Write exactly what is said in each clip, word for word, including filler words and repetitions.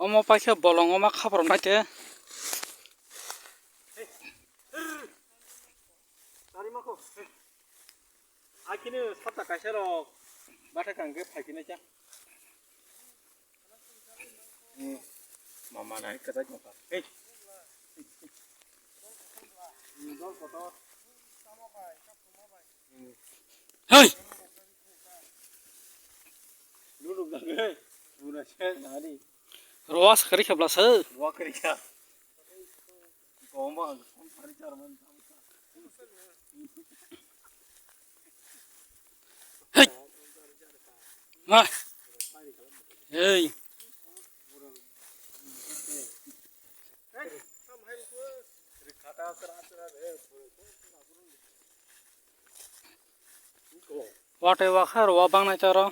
Omo paikhe bolong oma khaprok naite. Akini sata kaisa rok bata kangke phaikini cha. Mama nai kata jongka. Hey. Hey. Luluk dage. Pura se nari. Roas kari khabla se. Roas kari kha. Goma, goma kari char man. Hey. Ma. Hey. Watwi wakha rw bangnai toro.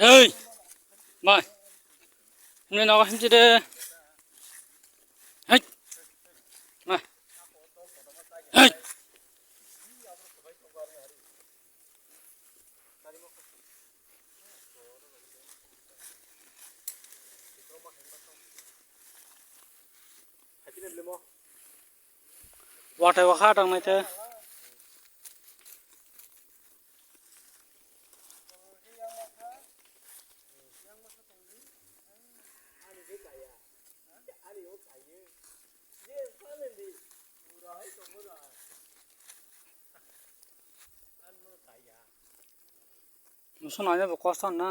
Hey, mai. Himni nogo himchi de. Hey. Mai. Hey. Watwi wakha tang nai te. Musu nanya bo kosto na.